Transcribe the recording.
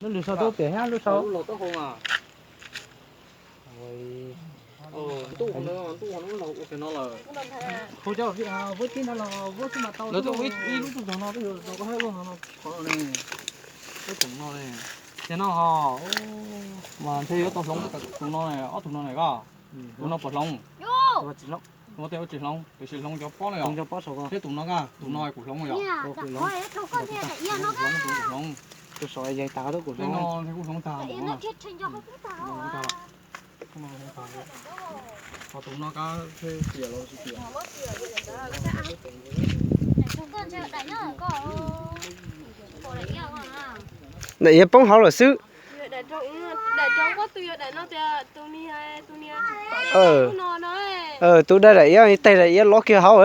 Lub lws sau tuaj piam thiab lub sau. Ntuj, ntuj no los ua kiag no lawm. Hu cov vaub tib no los vaub tib mas tau. Lawv tuaj ua ib lub txog no, twb yuav tau koj hab ua no, qhov no ne, lub tus no ne, ces no ho, mas ntshe yuav tau hloov tus no ne, ob tug no ne koj, tus no puas hloov? Ua tej ua tsis hloov, tiam sis hloov cov pob no yom. Thiab tus no koj, tus no kuv hloov yom. Hloov, tus kuv hloov. Tej no ntshe kuj hloov tag. Ho tus no kab thiab tiam los tsis tiam. Daim yav poob hauv lawm xwb. Tus da daim iab, teg daim iab lov kiag hauv.